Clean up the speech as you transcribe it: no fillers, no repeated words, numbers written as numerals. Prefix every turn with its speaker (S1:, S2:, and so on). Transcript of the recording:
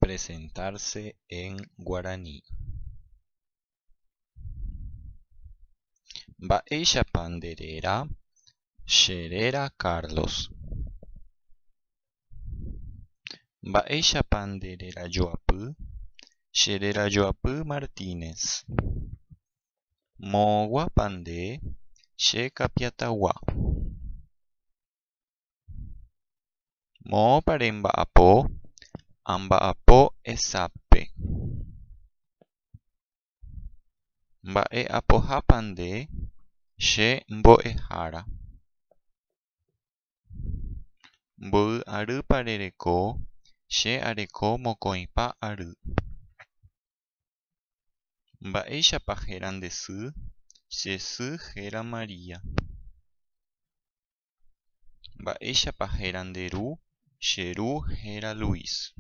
S1: Presentarse en guaraní. Mba'éichapa nde réra? Cheréra Carlos. Mba'éichapa nde rerajoapy? Chererajoapy Martínez. Moõguápa nde? Che Kapiatagua. Moõpa remba'apo? Amba'apo Essappe. Mba'e'apohápa nde? Che mbo'ehára. Mboy arýpa rereko? Che areko mokõipa ary. Mba'éichapa héra nde sy? Che sy héra Maria. Mba'éichapa héra nde ru? Che ru héra Luis.